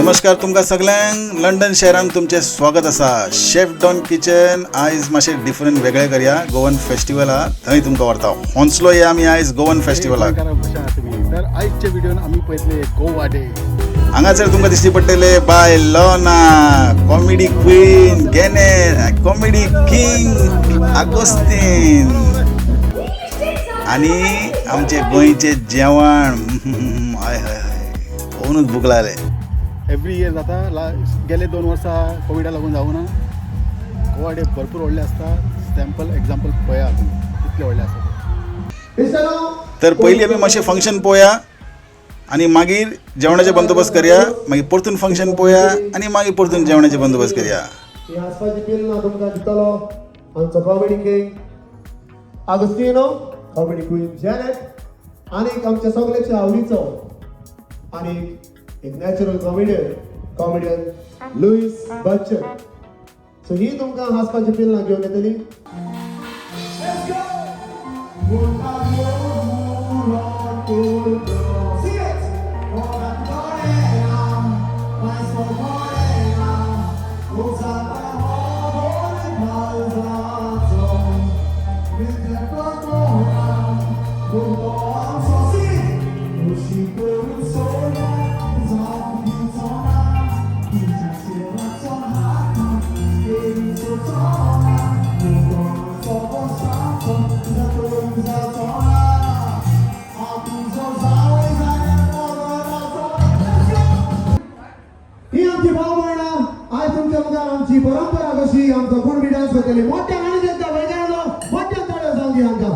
नमस्कार तुमकां सगल्यांक लंडन शहरांत तुमचें स्वागत आसा. शेफ डॉन किचन आयज मातशें डिफरंट वेगळें करया. गोवन फेस्टिवल आहा थंय तुमकां व्हरता. होन्सलो या आमी आयज गोवन फेस्टिवलाक. तर आयच्या व्हिडिओन आमी पळयतले गोवा डे. हांगासर तुमकां दिश्टी पडटले बाय लोना, कॉमेडी क्वीन गेने, कॉमेडी किंग आगोस्तीन आनी आमचे गोंयचे जेवण. हय हय हय, पळोवनूच भूक लागले. एवरी इयर जाता. गेले 2 वर्सां कोविडा लागून जावना. गोवा डे भरपूर व्हडले आसता. सॅम्पल एग्जाम्पल पळया तुमी कितले व्हडले आसता. तर पयलीं आमी मातशें फंक्शन पळोवया आनी मागीर जेवणाचे बंदोबस्त करया. मागीर परतून फंक्शन पळोवया आनी मागीर परतून जेवणाचे बंदोबस्त करया. ही हांसपाची पिल्लां तुमकां दितलो आमचो comedy king Agostinho, comedy queen Janet आनीक आमच्या सगळ्याच्या आवडीचो आनी एक natural comedian, comedian Luis Bachchan. So ही तुमकां हांसपाची पिल्लां घेवन येतली. ही आमची भाव भयणां आयज तुमच्या मुखार आमची परंपरा कशी आमचो कुणबी डान्स करतली. मोठ्यान आनी तांकां भयणांनो मोठ्यान ताळयो जावंदी हांकां.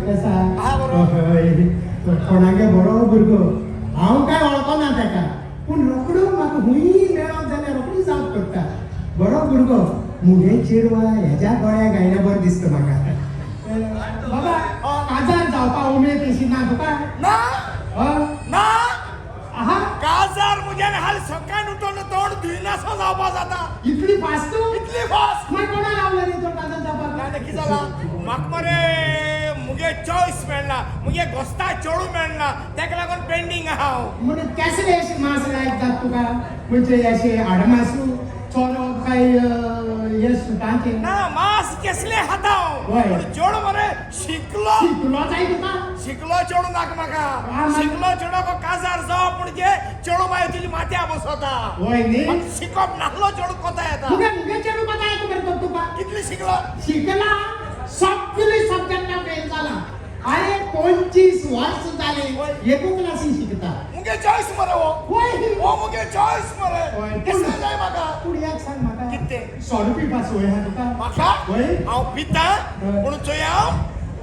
कशें हा, आसा? बरो. हय. कोणागे बरो भुरगो. हांव काय वळखना ताका, पूण रोखडो म्हाका हुंय मेळत जाल्यार रोखडी जाप करता. बरो भुरगो. मुगे चेडवा हेज्या गळ्या गायल्या बरें दिसता म्हाका. बाबा, काजार जावपा उमेद अशी ना तुका? ना. हय? ना. आहा. काजार मुज्यान हाल सकाळ उठून तोंड धुयनासो जावपा जाता. इतली फास्ट? इतली फास्ट. मागीर कोणा लावलें रे तो काजार जावपाक? ना, कितें जाला म्हाका मरे, मुगे चॉयस मेळना, मुगे घोस्ता चेडूं मेळना, तेका लागून पेंडींग आहा हांव. म्हणून कसले अशे मांस लायक जात तुका? म्हणजे अशे हाडमासू चोरो काय हे सुतांचे? ना, मांस केसले खाता हांव. वय. पूण चेडूं मरे शिकलो. शिकलो जाय तुका? शिकलो चेडूं नाका म्हाका. हा, शिकलो चेडो काजार जावप म्हणजे चेडूं मागीर तुजी माथ्या बसता. वय न्ही? आनी शिकप नासलो चेडूं कोता येता. मुगे मुगे चेडूं कोता येता मरे तर तुका? कितली शिकलो? शिकला, सगळे सब्जेक्टाक फेल जाला. अरे, 25 वर्स जाले एकू क्लासीन शिकता. मुगे चॉयस मरे हो. वय. हो, मुगे चॉयस मरे. वय. केसले जाय म्हाका. पूण एक सांग म्हाका. कितें? सोरो पिवपा सोय आहा तुका? म्हाका? वय. हांव पिता. हय. पूण चोय, हांव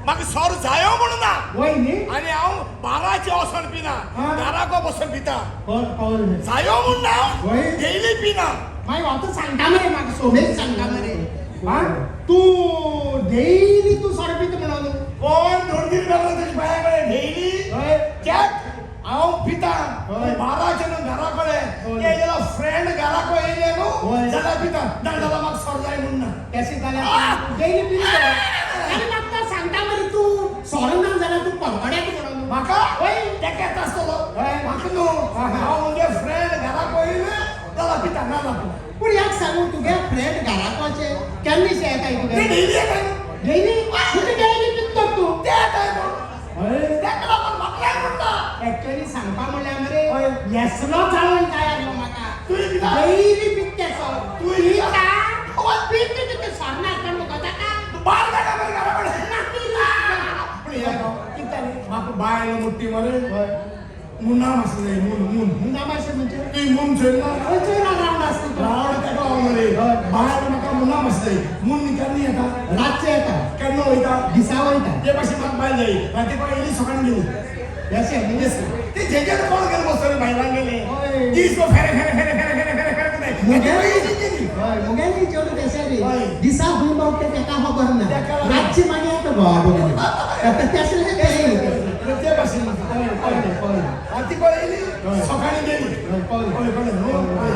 म्हाका सोरो जायो म्हणून ना. वय न्ही? आनी हांव बाराचे वचोन पिना. हा. घराको बसून पिता. कोण कोण? जायो म्हूण ना. वय. डेली पिना. मागीर आतां सांगता मरे म्हाका, सोमेश सांगता मरे. हा, तूं डेली तूं सोरो पिता म्हणून. कोण दोन दीस मेलो तुज्या बाया कडेन डेली. हय. चॅक, हांव पिता. हय. बाराचे न्हू घरा कडेन. हय. ते जाल्यार फ्रेंड घराको येयले न्हू हय. जाल्यार पिता, ना जाल्यार म्हाका सोरो जाय म्हूण ना. तशें जाल्यार डेली पिता आनी म्हाका सांगता मरे, तूं सोरो ना जाल्यार तूं परवड्याक म्हणून. म्हाका? हय. तेका येता आसतलो. हय. म्हाका न्हू. हा, हा. हांव मुगे फ्रेंड घराको येयले जाल्यार पिता, ना जाल्यार पिना. पूण एक सांगू, तुगे फ्रेंड घराक वचें केन्ना शें येताय ते तुगे? डेली येता न्हू. डेली तुगे डेली पिता तूं? ते येताय म्हूण. हय. तेका लागून म्हाका जाय म्हूण ना. एक्चुअली सांगपा म्हणल्यार मरे, हय. येसलो जावन जाय आसलो म्हाका. तुवें पिता? डेली पित्ते सोरो. तुवें पिता? पिता पित्ते तिते सोरो नासतना म्हाका जाता. बार जाता मरे घरा कडेन. पूण हे हांव म्हाका बायल मोठी मरे, मुन्ना मातशें जाय, मून मून. मुन्ना मातशें म्हणजे? तुवें मून चोयल ना? हय, चोयला, रावंड आसता तो. रावण तेका हांव मरे. हय. बायल म्हाका मुन्ना मातशें जाय. मून केन्ना येता? रातचें येता. केन्ना वयता? दिसा वयता. ते भाशेन म्हाका बायल जाय. राती कोण येयली, सकाळीं गेली. अशें न्ही? ते जेजेर कोण गेले बसतले बायलां गेले. हय. दीस फेरे फेरे फेरे फेरे फेरे फेरे फेरे करताय. मुगेली, हय, मुगेली चेडूं तशें रे. हय. दिसा खंय पावता तेका खबर ना. तेका रातची मागीर येता घोवा बरोबर. आतां तसलें तें. ते भाशेन म्हाका. हय, कळ्ळें कळ्ळें. राती कोण येयली, हय. सकाळीं गेली. हय, कळ्ळें. हय, कळ्ळें न्हू? हय.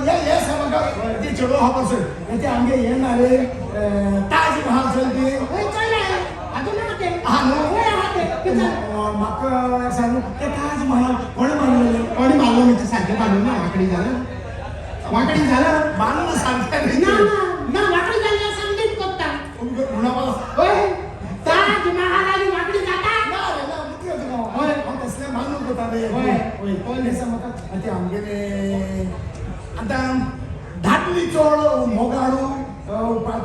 हे हे सांग म्हाका, ते चेडूं खबर सोड, ते आमगे हे ना रे, ताज महाल चल ती. हय, चोयला, आजून ना तें. आहा न्हू? हय, आहा तें. कितें जालें? म्हाका सांग, ते ताज महाल कोणें बांदलेलें? कोणी मारलो म्हणजे सारकें बांदूं ना, वांकडी जालां, वांकडी जालां. बांदून सारकें. ना ना ना, वांकडी जाल्लें समजून कोत्ता. म्हणा मला. हय, ताज महाल आनी वांकडी जाता? ना रे ना, कितें तुका? हय. हांव तसलें मानून कोता रे. हय. हय, पळय, सांग म्हाका, आतां ते आमगेले आतां धाकली चड मोगाळू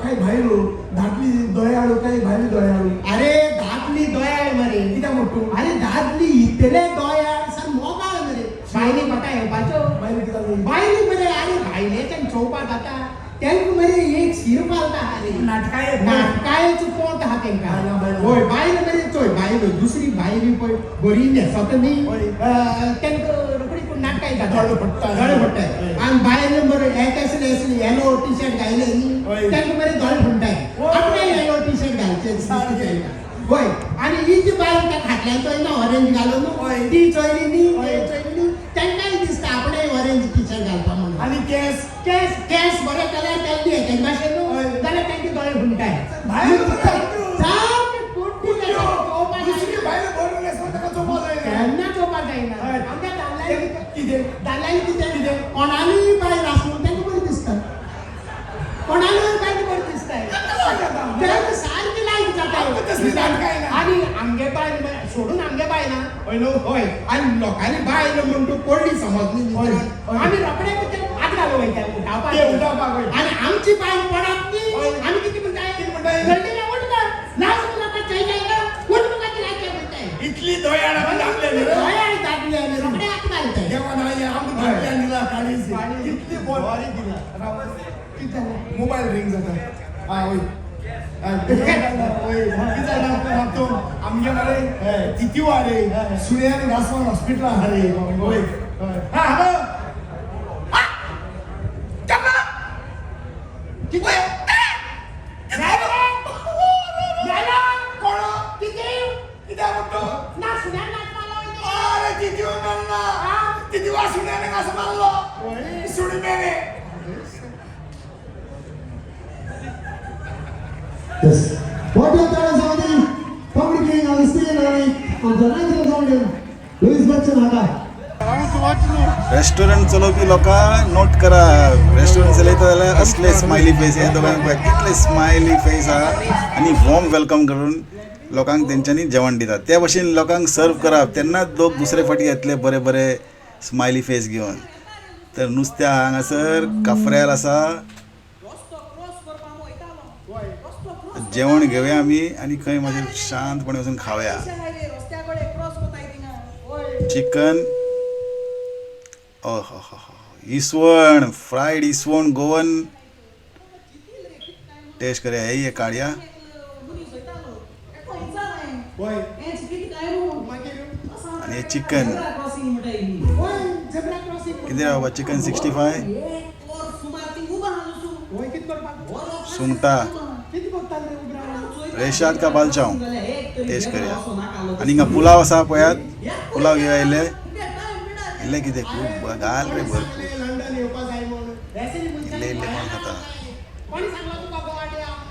काय भायलो, धाकली दयाळू काय भायली दयाळू? अरे, दादली दोयाळ मरे. कित्याक म्हणटा तूं? अरे, दादली इतले दोयाळ सर, मोगाळ मरे. बायले म्हाका येवपाच्यो. बायल कितें जाली? बायले मरे, अरे, बायलेच्यान चोवपाक जाता तेंका मरे, एक शीर पालता अरे. नाटकां येत. नाटकायचो पोट आहा तेंका. बायलां, बायलां. हय, बायल मरे, चोय, बायल दुसरी बायल पळय बरी न्हेसत न्ही. हय. तेंका रोखडी कोण नाटकां जाता. दोळे पडटा. दोळे पडटाय. हय. आनी बायल मरे एक आसले आसले येलो टी शर्ट घायले हय. न्ही, तेंका मरे दोळे फुंटाय. हय. आपणे येलो टी शर्ट घालचे दिसता सारकें. तेंका. हय, आनी ही जी बायल त्या खाटल्यान चोयना, ऑरेंज घालून हय. ती चोयली न्ही, हय. ते चोयली न्ही, तेंकाय दिसता आपणे ऑरेंज टी शर्ट घालपा म्हणून. आनी केस? केस, केस बरे केल्यार तेंचे हेचे भाशेन न्हू, हय. जाल्यार तेंचे दोळे फुंटाय. बायल बरी. सामके कोणती चोवपाक दुसरी जायना. बायल बरी न्हेसता ताका चोवपाक जायना. केन्ना चोवपाक जायना. हय. आमच्या दादल्यांनी कितें? दादल्यांनी कितें कितें कोणालीय बायल आसूं, तेंका बरें दिसता. कोणालीय बायल बरें दिसता, तेंका सारकें लायक जाता. आमकां तसलीं नाटकां येना. आनी आमगे बायल सोडून आमगे बायल ना. हय न्हू? हय, आनी लोकांनी बायल म्हण तूं कोडली समजली हय, न्ही. हय. आमी रोखडे कितें हात घालूं वयता उठावपाक. ते उठावपाक, हय. आनी आमची बायल पडत न्ही. हय. आमी कितें म्हणटाय? कितें म्हणटाय? लढलेल्या उठ गं. लाज तुका चोय जायना, उठ तुका ती लाज म्हणटाय. इतली दयाळ आमी दाखले न्ही रे. दयाळ दादले आमी रोखडे हात घालताय. देवान आई आमकां धाकल्यान दिला काळीज. काळीज. कितली बरी. कितें जालें? मोबायल रिंग जाता. हा, वय. आमगे मरे तितीव रे सुण्यान घासमान हॉस्पिटल आहा रे. वय, हा हॅलो, कोण कित्याक म्हणतो? ना सुण्यान घास मारलो. अरे तितीव मेलना, तितीवा सुण्याने घास मारलो, सुणी मेले. Yes. मोठ्या ताळ्यांसाठी कॉमेडी किंग अगस्तीन आणि आमचा नॅचरल कॉमेडियन लुईस बच्चन हाका. रेस्टॉरंट चलोवपी लोकां नोट करा, रेस्टॉरंट चलयता जाल्यार असले स्मायली फेस, हे दोगांक पळय कितले स्मायली फेस आहा आनी वॉर्म welcome करून लोकांक तेंच्यांनी जेवण दितात. त्या भशेन लोकांक सर्व करप, तेन्नाच लोक दुसरे फावटी येतले बरे बरे स्मायली फेस घेवन. तर नुस्त्या हांगासर काफ्रियल आसा. जेवण घेवया आमी आनी खंय मातशें शांतपणे वचून खावया. चिकन, हो हो, इसवण, फ्रायड इसवण गोवन टेस्ट करया. हे काडया. आनी हे चिकन कितें बाबा, चिकन 65, सुंगटां, रेशाद का बालचाव टेस्ट करया. आनी हिंगा पुलाव आसा, पळयात पुलाव घेवया. इल्ले इल्ले कितें खूब घाल रे, भरपूर इल्ले इल्ले कोण खाता.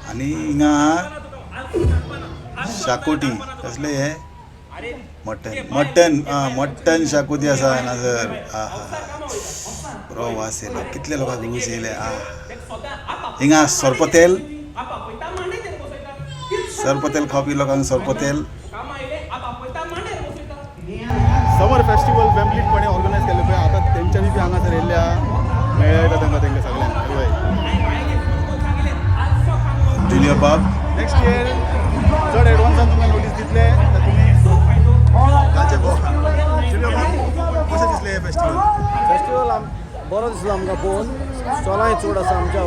आनी हिंगा आहा शाकोटी, कसले हे मटन, मटन आं, मटन शाकोती आसा हांगासर. आ हा, बरो वास येयलो, कितले लोकांक रूच येयले. आ हिंगा सोरपोतेल, सोरपोतेल खावपी लोकांक सोरपोतेल. समर फेस्टिवल वेम्बलीपणे ऑर्गनायज केल्लें पळय आतां तेंच्यांनी बी हांगासर येयल्ले आहा, मेळटा तांकां तेंकां सगळ्यांक. वय. जुलियो बाब. नेक्स्ट इयर चड एडवान्सान तुमकां नोटीस दितले तर तुमी ताचे जुलियो बाब, कशें दिसलें हें फेस्टिवल? फेस्टिवल बरो दिसलो आमकां पळोवन. चोलांय चड आसा आमच्या.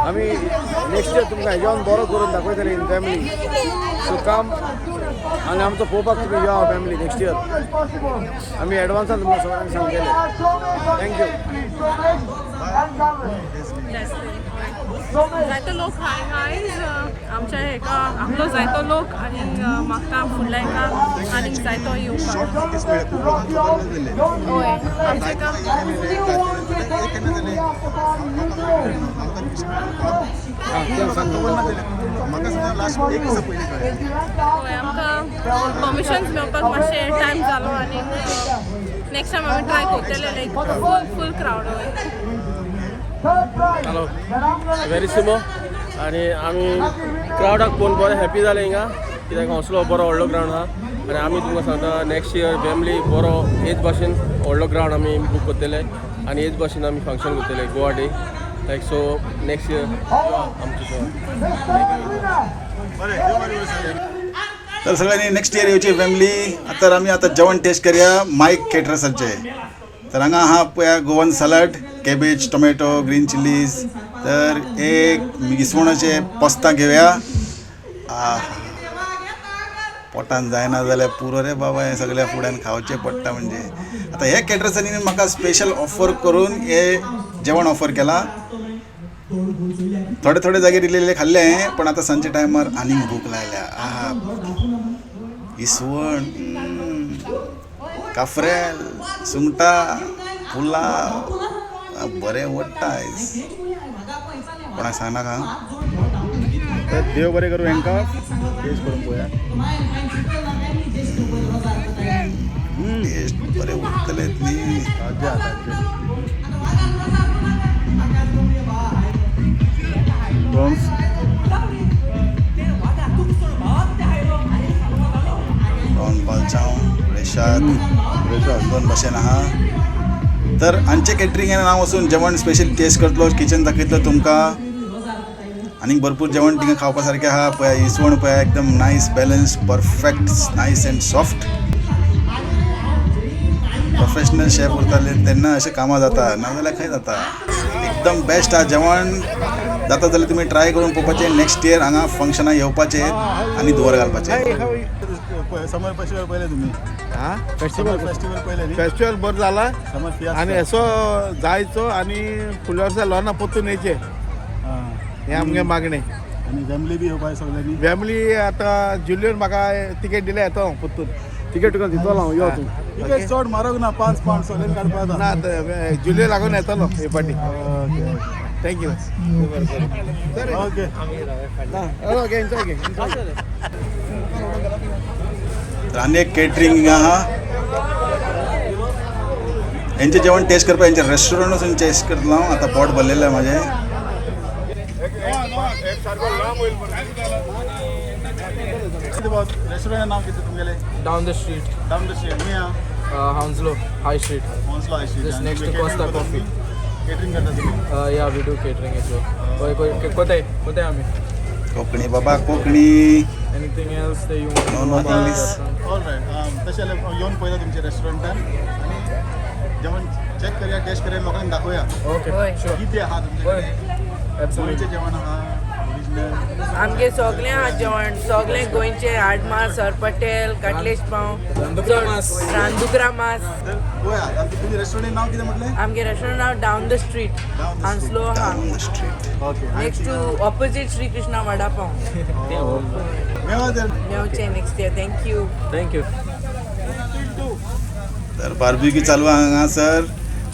आमी नेक्स्ट इयर तुमकां हेज्यान बरो करून दाखयतले इन फॅमिली. सो काम आनी आमचो पळोवपाक तुमी यो फॅमिली नेक्स्ट इयर. आमी एडवान्सान तुमकां सगळ्यांक सांगतले. Thank you. जायतो लोक हाय आयज आमच्या हेका आपलो जायतो लोक आनी मागता फुडल्या हेका आनीक जायतो येवपाक. शॉर्ट नोटीस मेळ्ळें, खूब लोकांक खबर नासलें. हय, आमच्या हेका. केन्ना जालें खबर नासलें म्हाका सुद्दां, लास्ट एक दिसा पयलीं कळ्ळें. हय, आमकां परमिशन्स मेळपाक मातशें टायम जालो आनी नेक्स्ट टायम आमी ट्राय करतले लायक फूल फूल क्रावड. हय. हॅलो, वेरिसिमो. आनी आमी क्रावडाक पळोवन बरें हॅपी जालें हिंगा, कित्याक असलो बरो व्हडलो ग्रावंड आहा. आनी आमी तुमकां सांगता, नेक्स्ट इयर फॅमिली बरो हेच भाशेन व्हडलो ग्रावंड आमी बूक करतले आनी हेच भाशेन आमी फंक्शन करतले Goa Day like. So next year आमचें. तर सगळ्यांनी नेक्स्ट इयर येवची फॅमिली. तर आमी आतां जेवण टेस्ट करया मायक केटरसाचें. तर हांगा आहा पळया Goan salad, cabbage, tomato, green chillies. तर एक इसवणाचें पोस्तां घेवया. आ पोटान जायना जाल्यार पुरो रे बाबा, हें सगळ्या फुड्यान खावचें पडटा. म्हणजे आतां हे केटरसांनी म्हाका स्पेशल ऑफर करून हे जेवण ऑफर केलां. थोडे थोडे जागेर इल्ले इल्ले खाल्ले हांवें, पण आतां सांजच्या टायमार आनीक भूक लागल्या. आहा, इसवण, काफ्रेल, सुंगटां, पुलाव, बरें वडटा आयज. कोणाक सांगनाका. तर देव बरें करूं हेंकां. टेस्ट करून पळोवया. टेस्ट बरें उरतलें न्ही. ताज्जें आहा, ताज्जें. प्रॉन्स. प्रॉन बालचांव, रेशाद. रेशाद. दोन भाशेन आहा. तर हांचे कॅटरिंगान हांव वचून जेवण स्पेशल टेस्ट करतलो, किचन दाखयतलो तुमकां. आनीक भरपूर जेवण थिंगा खावपा सारकें आहा. पळया इसवण पळया, एकदम nice, balance, perfect, nice and soft. Professional chef उरताले तेन्ना अशें कामां जाता, नाजाल्यार खंय जाता. एकदम बेस्ट आहा जेवण. जाता जाल्यार तुमी ट्राय करून पळोवपाचें. नेक्स्ट इयर हांगा फंक्शनाक येवपाचें आनी धुंवर घालपाचें. समर फेस्टिवल पळयलें तुमी? हा, फेस्टिवल फेस्टिवल पळयलें न्ही? फेस्टिवल बरो जाला. समर फियास्ता. आनी असो जायचो आनी फुडल्या वर्सा लोना परतून येयचें हें आमगे मागणें. आनी फॅमिली बी येवपाक सगळ्यांनी. फॅमिली आतां जुलियन म्हाका तिकेट दिल्या, येतो हांव परतून. तिकेट तुका दितलो हांव, यो तूं. तिकेट चड म्हारग ना, 5 पावंड सगळ्यांनी काडपा. ना, जुलियो लागून येतलो हे फाटी. Thank you. Okay. Okay, enjoy घे. तर आनी एक केटरिंग आहा. हेंचें जेवण टेस्ट करपाक हेंच्या रेस्टॉरंट वचून टेस्ट करतलो हांव. आतां पोट भरलेलें आहा म्हाजें. रेस्टॉरंट नाव कितें तुमगेलें? Down the street. Down the street न्ही? Hounslow High Street. Hounslow High Street. Just next to Costa Coffee. Catering करता तुमी? Yeah, we do catering as well. कोय कोताय कोताय आमी. कोंकणी बाबा, Konkani. Anything else that you want to No, know no about English. Restaurant? All right, तशें जाल्यार येवन पळयता तुमच्या रेस्टॉरंटान आनी जेवण चॅक करया, टेस्ट करया, लोकांक दाखोवया Okay, sure. कितें आहा तुमचे कडेन. Absolutely. गोंयचें जेवण आहा ओरिजिनल. आमगे सगळें आहा जेवण, सगळें गोंयचें, हाडमास, सरपटेल, काटलेश पाव. रानदुकरा मास. रानदुकरा मास. तर पळया तुमच्या रेस्टॉरंट नाव कितें म्हटलें? आमगे restaurant now down the street. Down the street. Hounslow आहा. Down the street. Okay. Next to opposite Shri Krishna vada pav. मेवा तर. मेवचें next year. Thank you. Thank you. तर बार्बेक्यू चालू आहा हांगासर.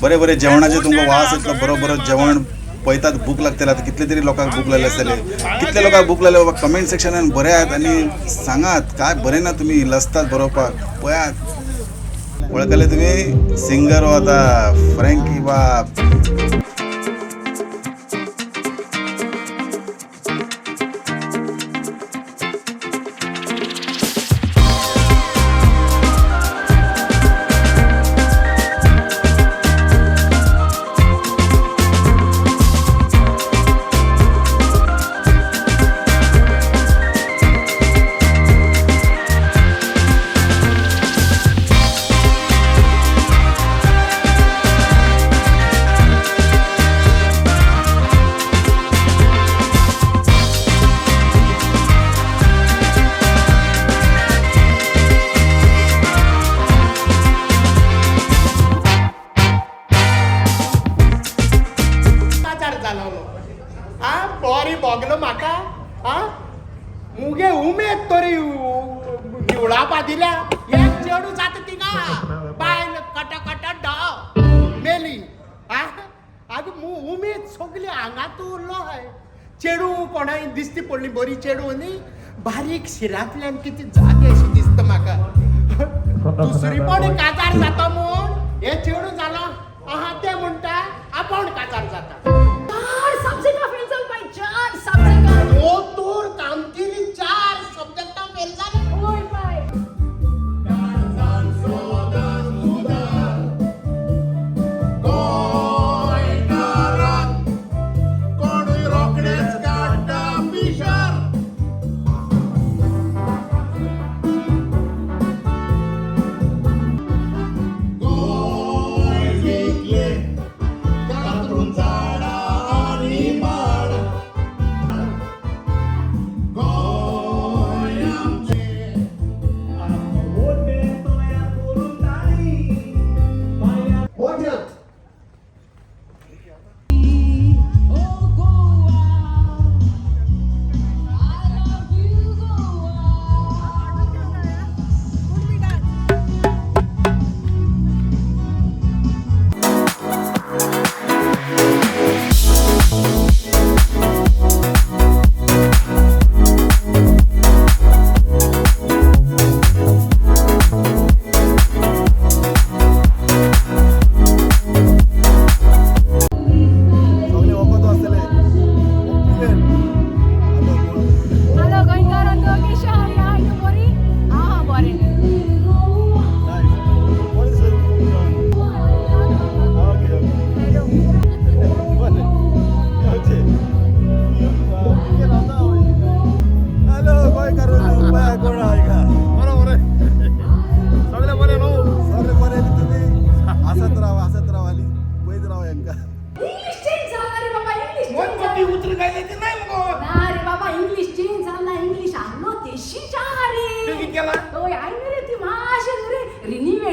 बरें बरें जेवणाचे तुमकां वास येतलो. बरो बरो जेवण पळयतात, भूक लागतली. आतां कितले तरी लोकांक भूक लागली आसतली. कितले लोकांक भूक लागली बाबा, कमेंट सेक्शनान बरयात आनी सांगात. काय बरें ना तुमी लजतात बरोवपाक. पळयात, वळखले तुमी? सिंगर हो आतां फ्रँकी बाब. बाजार जालो आ बरी भोगलो म्हाका. आ मुगे उमेद तरी निवळापा दिल्या. एक चेडूं जाता तिंगा, बायल कट कट डो मेली. आ आगो उमेद सगली हांगात उरलो हय. चेडूं कोणाय दिसती पडली बरी चेडूं न्ही, बारीक शिरांतल्यान कितें जाता अशें दिसता म्हाका. दुसरी पण काजार जाता म्हूण हे चेडूं जालो आहा, तें म्हणटा आपूण काजार जाता. चार सब्जेक्ट फेल जाल बाई, चार सब्जेक्ट. दोतोर कामगिरी चार सब्जेक्टां फेल जाले. ओय बाय.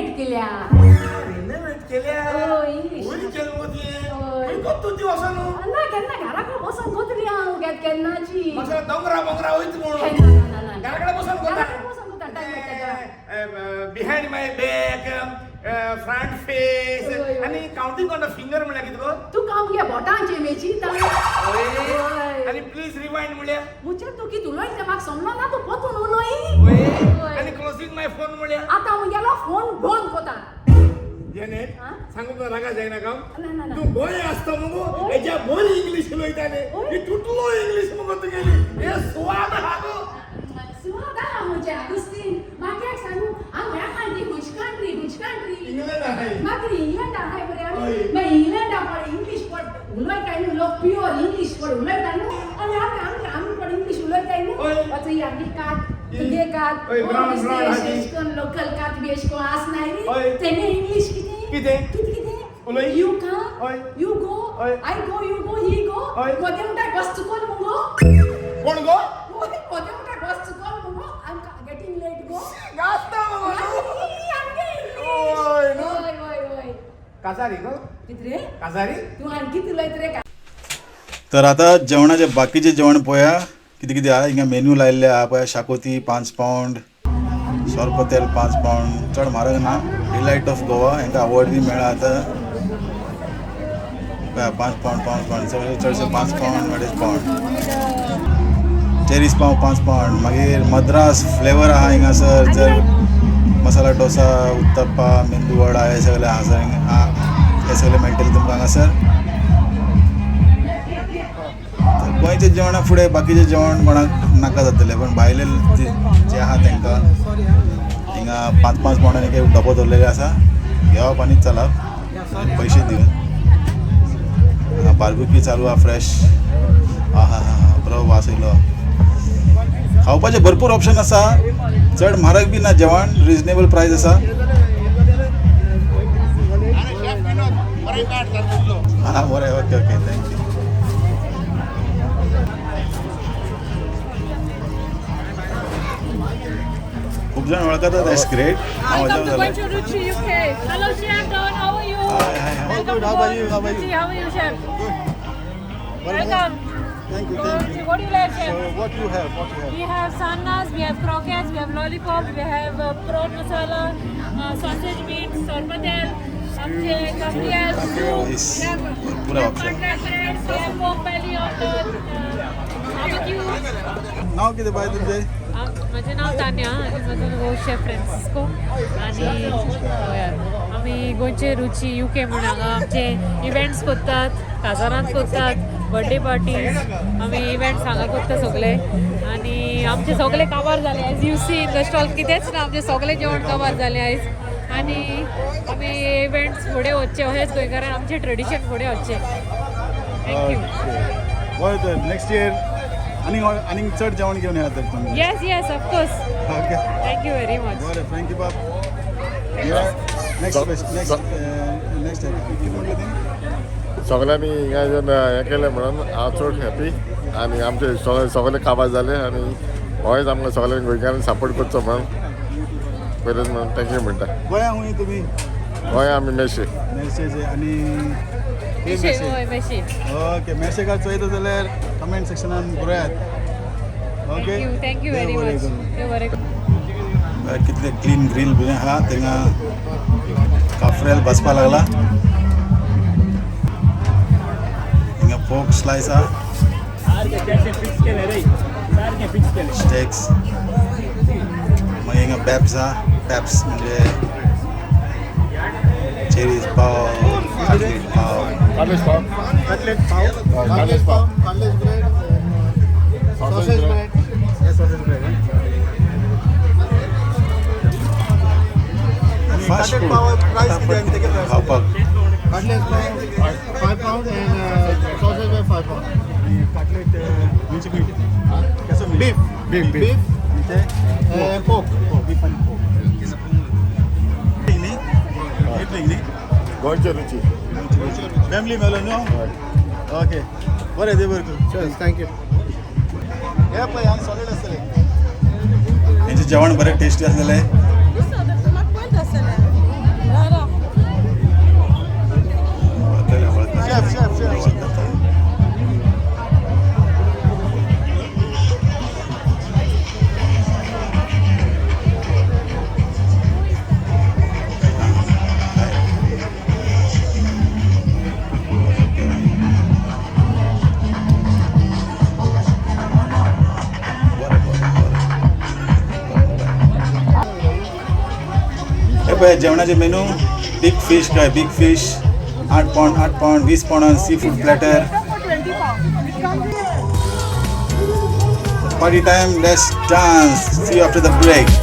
रिनोवेट केल्या. रिनोवेट केल्या. हय, इंग्लीश. वयर केलं मगो तुवें. हय. खंय कोत्ता तूं ती वचोन? ना केन्ना घराक बसोन कोतली हांव केन्नाची. म्हाका दोंगरा बोंगरा वयता म्हणून. ना ना ना. घरा कडेन बसोन कोता. घराकडेन बसोन कोता टायम मेळटा तेन्ना. Behind my back, front face हय, हय. आनी काउंटिंग ऑन the finger म्हणल्यार कितें गो? तू काम घे बोटांचे मेची. हय. आनी प्लीज रिवायंड म्हणल्यार? मुचे तूं कितें उलयता तें म्हाका समलो ना, तूं पोतून उलय. हय. आनी क्लोजींग माय फोन म्हणल्यार? आतां मुगेलो फोन बंद कोता. जेनेट, हा? सांगू तुका रागा जायना काम. ना ना ना. तूं गोंय आसता मुगो हेज्या बरी इंग्लीश उलयताले. ही तुटलो इंग्लीश मुगो तुगेली. हे सुवाद आहा गो. सुवाद आहा मुझे आगुस्तीन. म्हाका एक सांगू, हांव ह्या कंट्री हुच कंट्री हुच कंट्री? इंग्लंड आहाय. मागीर इंग्लंड आहाय बरे आमी. हय. मागीर इंग्लंडा पड इंग्लीश पड उलयताय न्हू लोक, प्युअर इंग्लीश पड उलयता न्हू. आनी आमी आमी आमी पड इंग्लीश उलयताय न्हू. हय. वच ही आमगी कात तुगे कात. हय, ब्रावन ब्रावन आहा ती. एश कोन लोकल कात बी एश कोन आसनाय न्ही. हय. तेणे इंग्लीश कितें कितें? कितें कितें उलय. You come, हय. You go, हय. I go, you go, he go. हय. मदें म्हणटा बस चुकोन मुगो. कोण गो? मदें म्हणटा बस चुकोन मुगो. I am getting late गो. गाजता मुगो तूं. आमगे इंग्लीश. हय न्हू? हय हय हय. काजारी गो? कितें रे? काजारी? तूं आणखी उलयत रे. तर आता जेवणाचे बाकीचे जेवण पळया कितें कितें आहा. हिंगा मेन्यू लायिल्ले आहा पळया. शाकोती 5 पावंड, सोरपोतेल 5 पावंड, चड म्हारग ना. डिलायट ऑफ गोवा हांकां अवॉर्ड बी मेळ्ळा आतां. पळया 5 पावंड 5 पावंड, चडशे 5 पावंड 2.5 पावंड. चेरीस पाव 5 पावंड. मागीर मद्रास फ्लेवर आहा हिंगासर. जर मसाला डोसा, उत्तप्पा, मेंदू वडा हे सगळे हांगासर हे सगळे मेळटले तुमकां हांगासर. तर गोंयच्या जेवणा फुडें बाकीचें जेवण कोणाक नाका जातलें, पण भायले जे आहा तांकां हिंगा 5 5 पावंडांनी एक डबो दवरलेले आसा. घेवप आनी चलप, पयशे दिवन. हांगा बार्बेक्यू चालू आहा फ्रेश. आहा हा, बरो वास येयलो. खावपाचे भरपूर ऑप्शन आसा, चड म्हारग बी ना जेवण, रिजनेबल प्रायस आसा. हा बरें, okay okay, thank you. खूप जण वळखतात, that's great. Welcome to Goencho Ruchi UK. Hello Chef Don, how are you? Hi, hi, hi. Welcome Good, how to about you? How about Ruchi, you? how are you, Chef? Good. Welcome. Thank you, thank you. What do you like, Chef? So what you have? What you have? We have sannas, we have croquettes, we have lollipops, we have prawn masala, sausage meat, sorpatel, amche, cafreal, soup. Nice. We have भरपूर option. bread, we have pork belly on the barbecue. नाव कितें बाय तुमचें? म्हजें नांव तान्या आनी म्हजो घोव chef Francisco. आनी हय, आमी गोंयचे रुची युके म्हूण हांगा आमचे इव्हेंट्स करतात, काजारांत करतात, बर्थडे पार्टीज आमी इव्हेंट्स हांगा करता सगळे. आनी आमचे सगळे काबार जाले, as you see in the stall कितेंच ना, आमचे सगळे जेवण काबार जाले आयज. आनी आमी इव्हेंट्स फुडें वचचे अशेंच गोंयकारान आमचें ट्रेडिशन फुडें वचचें. Thank you. बरें, तर नेक्स्ट इयर आनीक आनीक चड जेवण घेवन येयात तर तुमी. Yes yes, of course. Okay, thank you very much. बरें, thank you बाब. नेक्स्ट नेक्स्ट नेक्स्ट कितें म्हणलें तें? सगळ्यांनी हिंगा येवन हें केलें म्हणून हांव चड हॅपी. आनी आमचे सगळे सगळे काबार जाले आनी होयच आमकां सगळ्यांनी गोंयकारांनी सपोर्ट करचो म्हणून पयलींच म्हणून thank you म्हणटा. गोंया खूंय तुमी? गोंया आमी मेर्शे. मेर्शेचे. आनी हय, मेशी. ओके, मेर्शेकार चोयता जाल्यार कमेंट सेक्शनान बरयात. Okay, thank you very much. देव बरें करूं. कितले क्लीन ग्रील बी आहा. थिंगा काफ्रेल बसपा लागला. हिंगा पोर्क स्लायस आहा, स्टेक्स. मागीर हिंगा बॅप्स आहा. बॅप्स म्हणजे चेरीज पाव, कटलेट पाव. कटलेट पाव. कटलेट पाव. कटलेट पाव. Cutlet bread, sausage bread. हे sausage bread. Fast cutlet food pav price कितें आनी तेगे प्रायस? खावपाक cutlet pav 5 pound and sausage bread 5 pound. Cutlet which meat? कसो meat? Beef. Beef. Beef. म्हणजे पोर्क. बीफ आनी पोर्क न्ही, इटलींग न्ही. गोंयचे रुची. फॅमिली मेलो न्हू. ओके, बरें, देव बरें करूं. चल, thank you. हे पळय हांगा सॉलिड आसतलें. हेंचें जेवण बरें टेस्टी आसलेलें. पळय जेवणाचे मेनू बीग फीश काय बीग फीश 8 पाउंड 8 पाउंड 20 पाउंडान sea food platter. Party time, let's dance. See you after the break.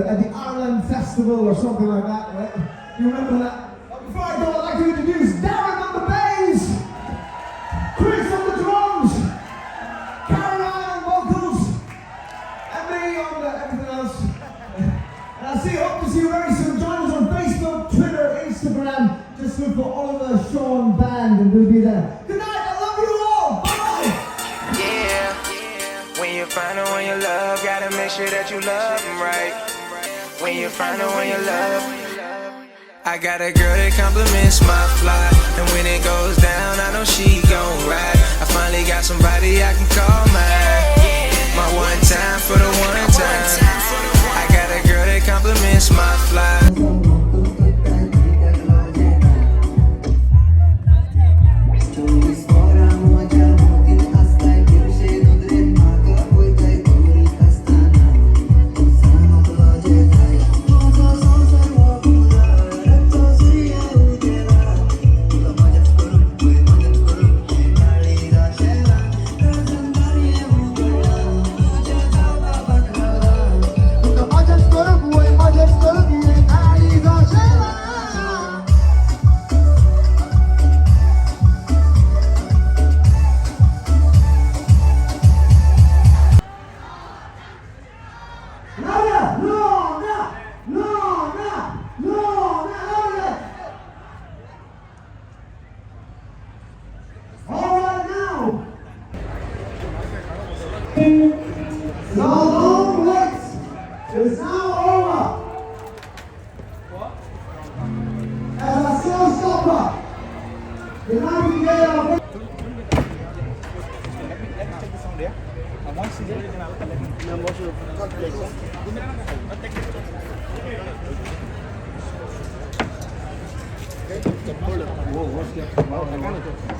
At the Ireland Festival or something like that, right? You remember that? But before I go, I'd like to introduce Darren on the bass, Chris on the drums, Caroline on vocals, and me on the everything else. And I hope to see you very soon. Join us on Facebook, Twitter, Instagram. Just look for Oliver Sean Band and we'll be there. Good night, I love you all. Bye! Yeah, when you find the one you love, gotta make sure that you love them right. When you find the one you love, I got a girl that compliments my fly, and when it goes down, I know she gon' ride. I finally got somebody I can call mine. My one time for the one time. I got a girl that compliments my fly. The long wait is now over. As a showstopper, the Nightingale of Let me check the sound, yeah? Once it's ready, then I'll let me. La la la la la la la la la la la la.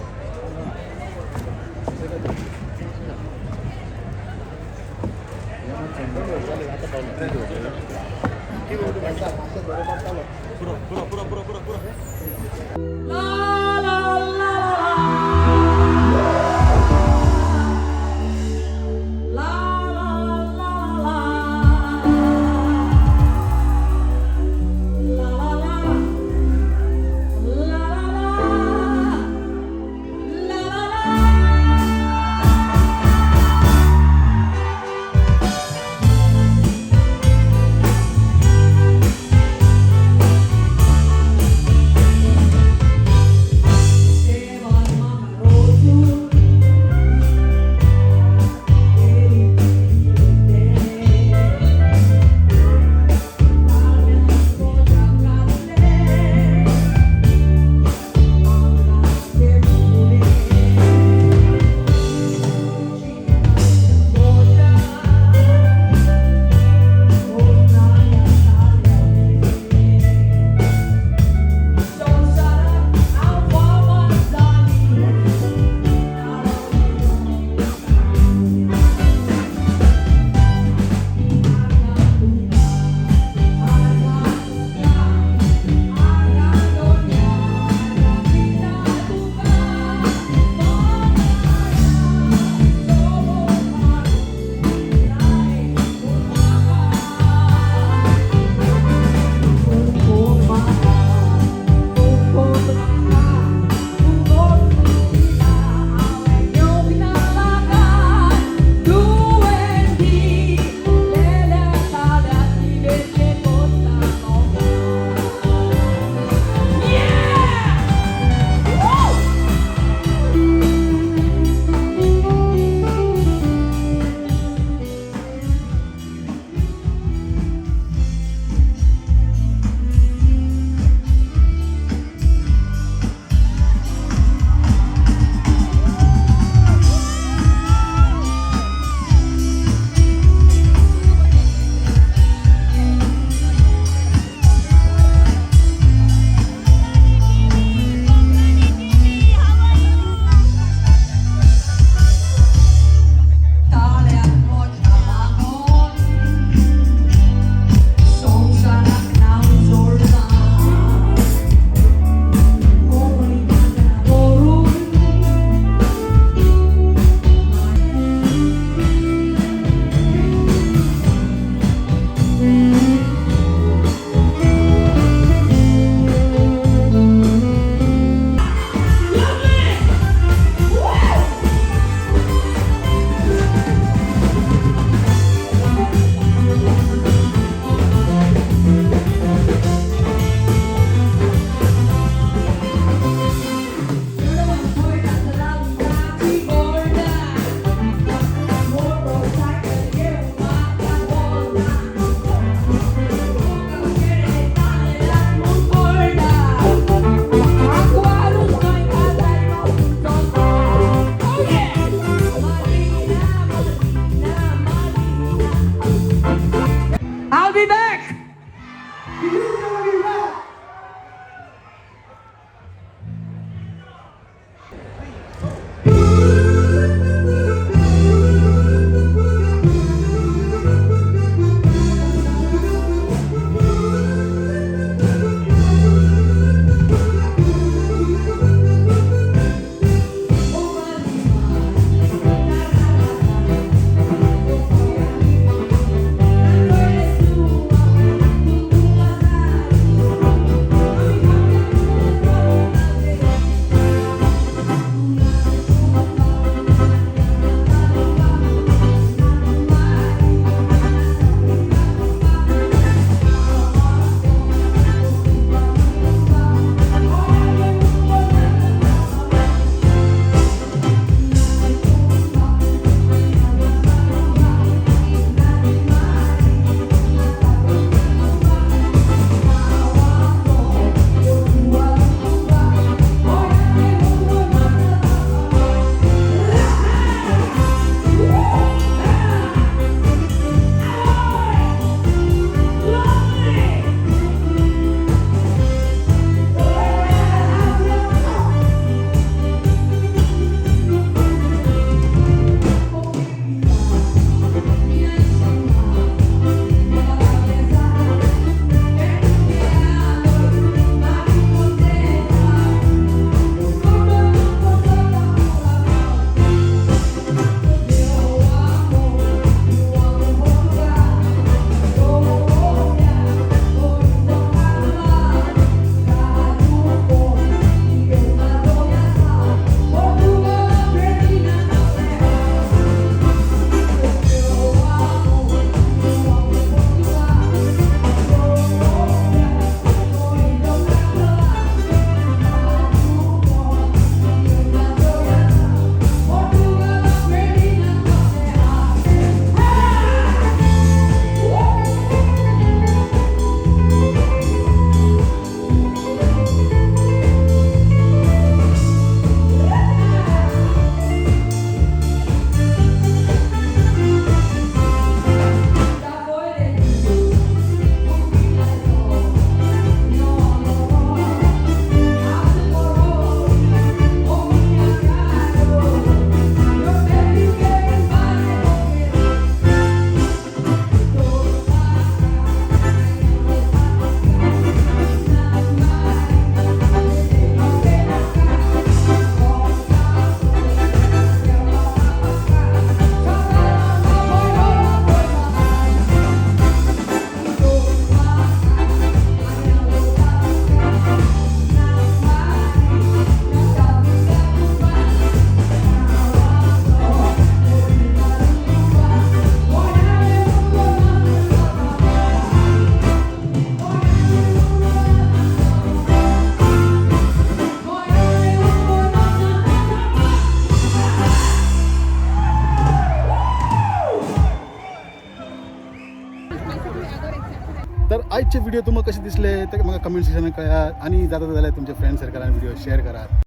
Video तुमकां कशें दिसले ते म्हाका comment सेक्शनान कळयात आनी जाता जाल्यार तुमच्या फ्रेंड सर्कलान व्हिडिओ शेअर करात.